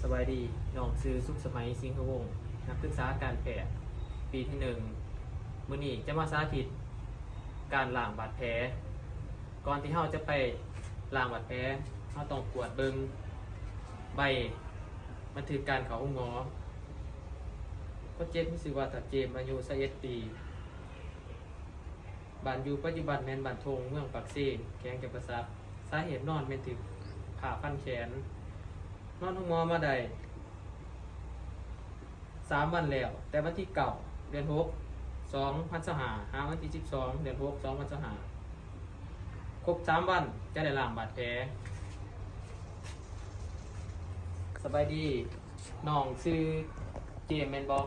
ສະບາຍດີ, ນ້ອງຊື່ ສຸກສະໄໝ ສິງຫະວົງ, ນັກສຶກສາການແພດ ປີທີໜຶ່ງ. ມື້ນີ້ຈະມາສາທິດການລ້າງບາດແຜ. ກ່ອນທີ່ເຮົາຈະໄປລ້າງບາດແຜ, ເຮົາຕ້ອງກວດເບິ່ງໃບບັນທຶກການເຂົ້າໂຮງໝໍ. ຄົນເຈັບມີຊື່ວ່າ ທ້າວ ເຈມ, ອາຍຸ ຊາວເອັດ ປີ. ບ້ານຢູ່ປັດຈຸບັນແມ່ນບ້ານທົ່ງ ເມືອງປາກເຊ, ແຂວງຈຳປາສັກ. ສາເຫດນອນແມ່ນຖືກຜ້າພັນແຂນ. ນອນໂຮງໝໍມາໄດ້ສາມວັນແລ້ວ, ແຕ່ວັນທີເກົ້າ ເດືອນຫົກ ສອງພັນຊາວຫ້າ ຫາວັນທີສິບສອງ ເດືອນຫົກ ສອງພັນຊາວຫ້າ. ຄົບສາມວັນຈະໄດ້ລ້າງບາດແຜ. ສະບາຍດີ, ນ້ອງຊື່ເຈມແມ່ນບໍ່?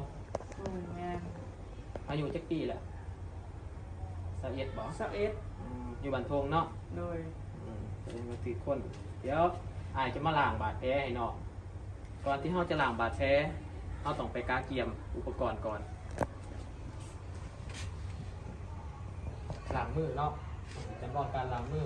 ໂດຍ ແມ່ນ. ອາຍຸຈັກປີລະ? ຊາວເອັດບໍ່? ຊາວເອັດ. ອືມ ຢູ່ບ້ານທົ່ງເນາະ? ໂດຍ. ອືມ ສະແດງວ່າຖືກຄົນ. ດຽວອ້າຍຈະມາລ້າງບາດແຜໃຫ້ນ້ອງ. ກ່ອນທີ່ເຮົາຈະລ້າງບາດແຜ, ເຮົາຕ້ອງໄປກະກຽມອຸປະກອນກ່ອນ. ລ້າງມືເນາະ, ຈຳລອງການລ້າງມື.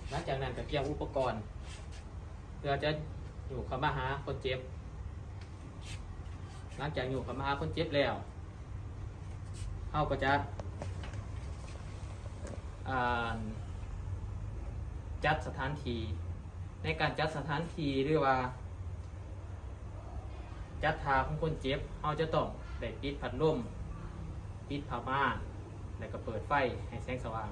ຫຼັງຈາກນັ້ນກໍກຽມອຸປະກອນ ເພື່ອຈະຍູ້ເຂົ້າມາຫາຄົນເຈັບ. ຫຼັງຈາກຍູ້ເຂົ້າມາຫາຄົນເຈັບແລ້ວ, ເຮົາກໍຈະ ອ່າ ຈັດສະຖານທີ່. ໃນການຈັດສະຖານທີ່ ຫຼືວ່າຈັດທ່າຂອງຄົນເຈັບ, ເຮົາຈະຕ້ອງໄດ້ປິດພັດລົມ, ປິດຜ້າມ່ານ ແລະ ກໍເປີດໄຟໃຫ້ແສງສະຫວ່າງ.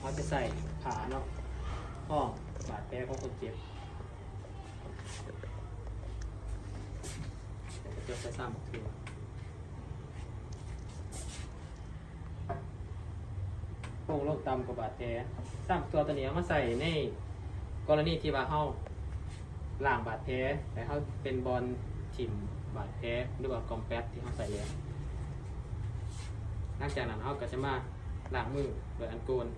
ເຮົາຈະໃຊ້ຜ້າເນາະ ຮອງບາດແຜຂອງຄົນເຈັບ ແລ້ວກໍຈະໃສ່ຊາມບັກຖົ່ວ ໂປ່ງລົງຕ່ຳກວ່າບາດແຜ. ຊາມບັກຖົ່ວຕົວນີ້ເອົາມາໃສ່ໃນກໍລະນີທີ່ວ່າເຮົາລ້າງບາດແຜ ແລະ ເຮົາເປັນບ່ອນຖິ້ມບາດແຜ ຫຼືວ່າກອມແປັດທີ່ເຮົາໃສ່ແລ້ວ. ຫຼັງຈາກນັ້ນເຮົາກໍຈະມາລ້າງມືດ້ວຍແອລກໍຮອລ.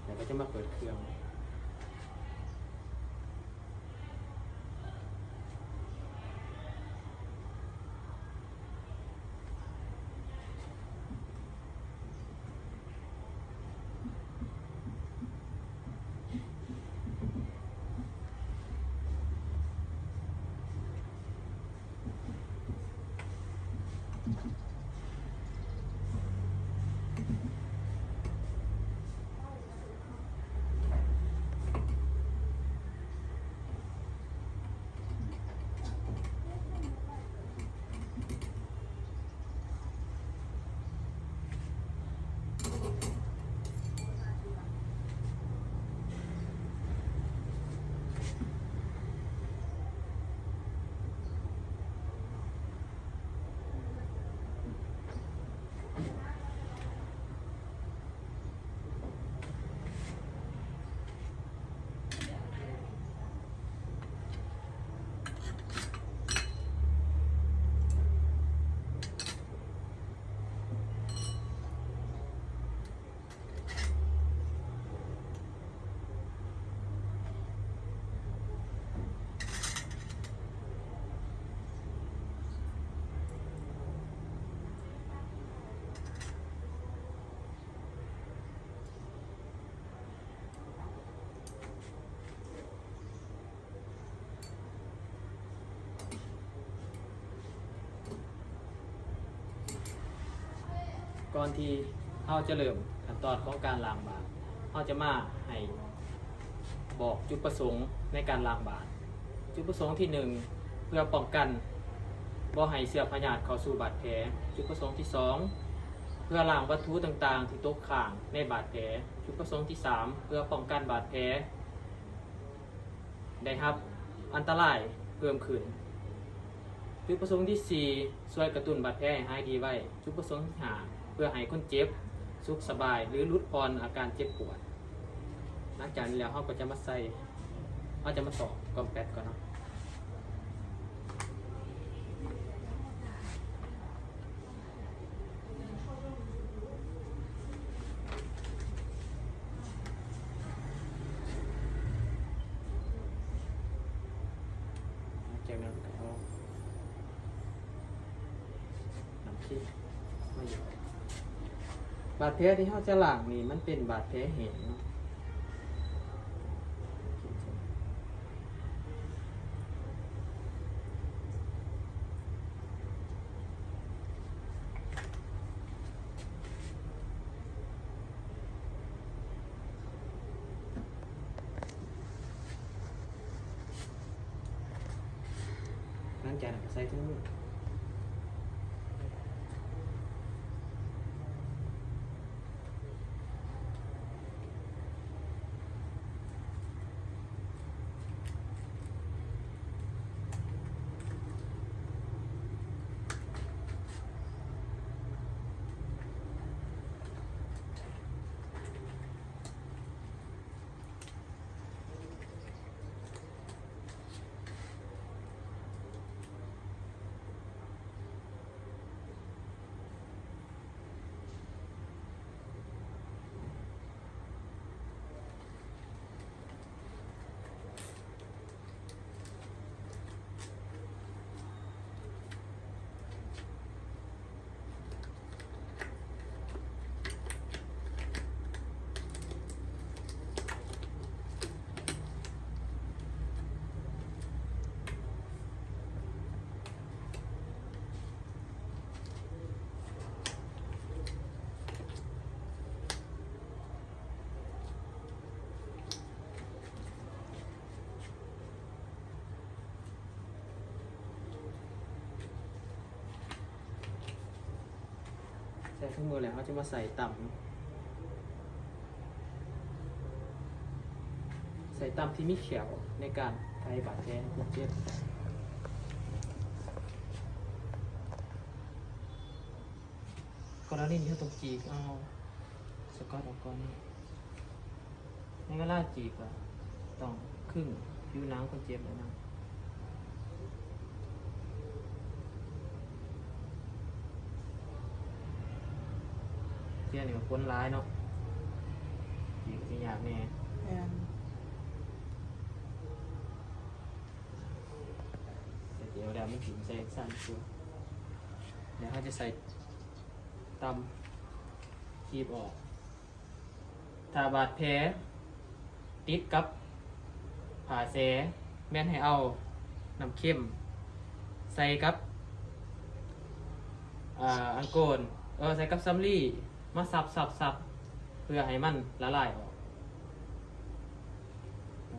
ແລ້ວກໍຈະມາເປີດເຄື່ອງ. ກ່ອນທີ່ເຮົາຈະເລີ່ມຂັ້ນຕອນຂອງການລ້າງບາດ, ເຮົາຈະມາໃຫ້ບອກຈຸດປະສົງໃນການລ້າງບາດ. ຈຸດປະສົງທີໜຶ່ງ ເພື່ອປ້ອງກັນ ບໍ່ໃຫ້ເຊື້ອພະຍາດເຂົ້າສູ່ບາດແຜ. ຈຸດປະສົງທີສອງ ເພື່ອລ້າງວັດຖຸຕ່າງໆທີ່ຕົກຄ້າງໃນບາດແຜ. ຈຸດປະສົງທີສາມ ເພື່ອປ້ອງກັນບາດແຜ ໄດ້ຮັບອັນຕະລາຍເພີ່ມຂຶ້ນ. ຈຸດປະສົງທີສີ່ ຊ່ວຍກະຕຸ້ນບາດແຜໃຫ້ຫາຍດີໄວ. ຈຸດປະສົງທີຫ້າ ເພື່ອໃຫ້ຄົນເຈັບສຸກສະບາຍ ຫຼື ຫຼຸດຜ່ອນອາການເຈັບປວດ. ຫຼັງຈາກນີ້ແລ້ວ ເຮົາກໍຈະມາໃສ່ ເຮົາຈະມາຕອກກອມແປດກ່ອນເນາະ. ຈາກນັ້ນກໍເອົານ້ຳເຄມມາຢໍດ. ບາດແຜທີ່ເຮົາຈະລ້າງນີ້ ມັນເປັນບາດແຜແຫ້ງເນາະ. ຫຼັງຈາກນັ້ນກໍໃສ່ຖົງມື. ໃສ່ຖົງມືແລ້ວ ເຮົາຈະມາໃສ່ຕ່ຳ ໃສ່ຕ່ຳທີ່ມີແຂ້ວໃນການໄຂບາດແຜໃຫ້ຄົນເຈັບ. ກໍລະນີນີ້ເຮົາຕ້ອງຈີກເອົາສະກອດອອກກ່ອນເນາະ. ໃນເວລາຈີກກໍຕ້ອງຄຶງຜິວໜັງຄົນເຈັບແລ້ວນະ. ເຈັບນີ້ກໍຄົນຫຼາຍເນາະ ຈີກກໍຊິຍາກແດ່. ແມ່ນ. ໃສ່ເຈວແລ້ວມັນຊິໃສ່ຊັ້ນຕົວະ ແລ້ວເຮົາຈະໃສ່ ຕ່ຳ ຄີບອອກ. ຖ້າບາດແຜຕິດກັບຜ້າແຊ ແມ່ນໃຫ້ເອົານ້ຳເຄັມໃສ່ກັບ ອາ ອັງໂກນ ເອີ ໃສ່ກັບສຳລີ ມາສັບໆໆ ເພື່ອໃຫ້ມັນລະລາຍອອກ.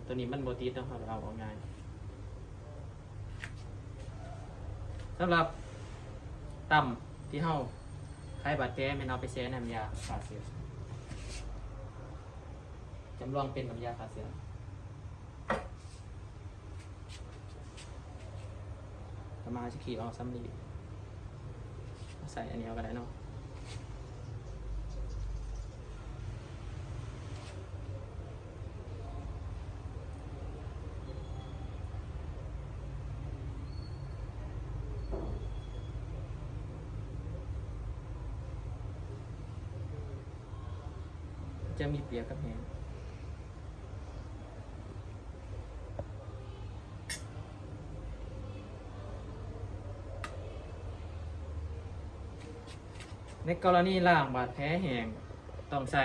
ຕົວນີ້ມັນບໍ່ຕິດເນາະ ເຮົາກໍເອົາອອກງ່າຍ. ສຳລັບຕ່ຳທີ່ເຮົາໄຂບາດແຜ ແມ່ນເອົາໄປແຊ່ນ້ຳຢາຂ້າເຊື້ອ ຈຳລອງເປັນນ້ຳຢາຂ້າເຊື້ອ. ຕໍ່ມາເຮົາຊິຂີດເອົາສຳລີ ໃສ່ອັນນີ້ເອົາກໍໄດ້ເນາະ. ຈະມີປຽກກັບແຫ້ງ. ໃນກໍລະນີລ້າງບາດແຜແຫ້ງ ຕ້ອງໃຊ້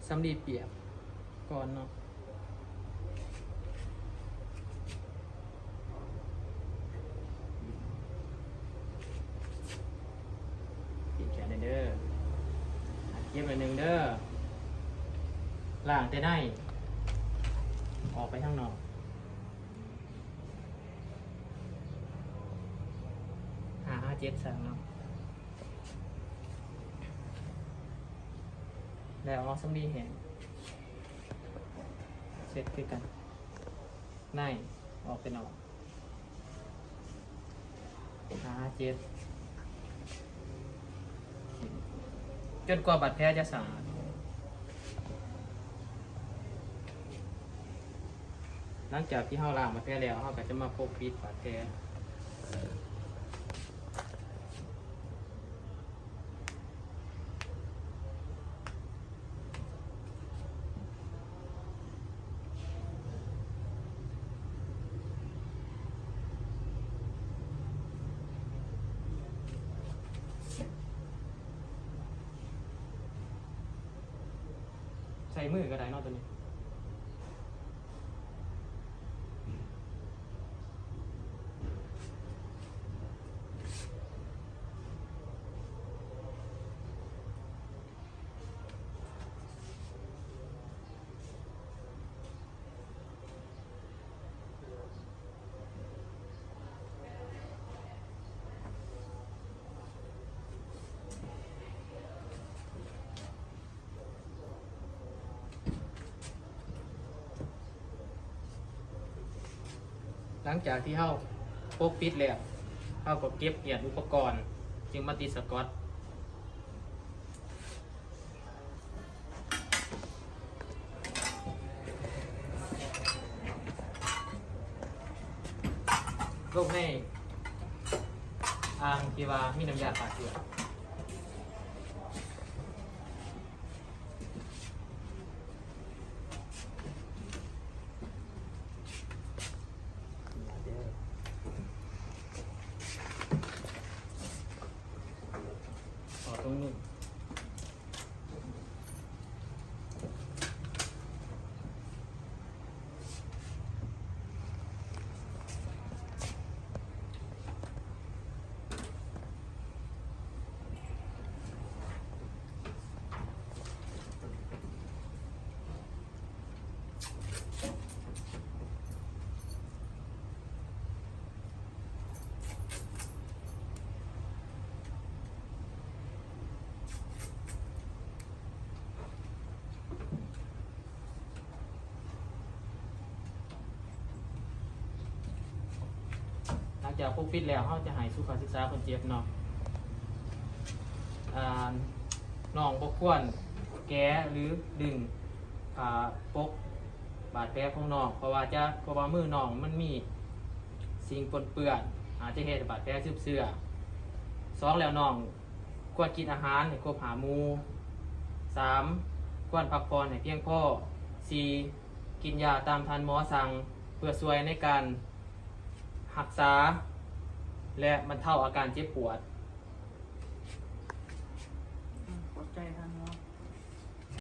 ສຳລີປຽກກ່ອນເນາະ. ປີກແຂນແດ່ເດີ ເກັບໜ້ອຍໜຶ່ງເດີ ລ້າງແຕ່ໃນ ອອກໄປທາງນອກ. ເຈັດ ສ້າງເນາະ ແລ້ວເອົາສຳລີແຫ້ງເຊັດຄືກັນ ໃນ ອອກໄປນອກ ຫາເຈັດ ຈົນກວ່າບາດແຜຈະສະອາດ. ຫຼັງຈາກທີ່ເຮົາລ້າງບາດແຜແລ້ວ ເຮົາກໍຈະມາປົກປິດບາດແຜ. ໃສ່ມືກໍໄດ້ເນາະ ໂຕນີ້. ຫຼັງຈາກທີ່ເຮົາປົກປິດແລ້ວ ເຮົາກໍເກັບກຽດອຸປະກອນ ຈຶ່ງມາຕິດສະກອດ. ລົງໃນອ່າງທີ່ວ່າມີນ້ຳຢາຂ້າເຊື້ອ. ຂໍຕົງໜຶ່ງ. ຫຼັງຈາກປົກປິດແລ້ວ ເຮົາຈະໃຫ້ສຸຂະສຶກສາຄົນເຈັບເນາະ. ອ່າ ນ້ອງບໍ່ຄວນແກະ ຫຼື ດຶງຜ້າປົກບາດແຜຂອງນ້ອງ ເພາະວ່າຈະ ເພາະວ່າມືນ້ອງມັນມີສິ່ງປົນເປື້ອນ ອາດຈະເຮັດໃຫ້ບາດແຜຊຶບເຊື້ອ. ສອງແລ້ວ ນ້ອງຄວນກິນອາຫານໃຫ້ຄົບຫ້າໝູ່. ສາມ ຄວນພັກຜ່ອນໃຫ້ພຽງພໍ. ສີ່ ກິນຢາຕາມທ່ານໝໍສັ່ງ ເພື່ອຊ່ວຍໃນການຮັກສາ ແລະ ບັນເທົາອາການເຈັບປວດ. ອືມ ຂອບໃຈທ່ານໝໍ.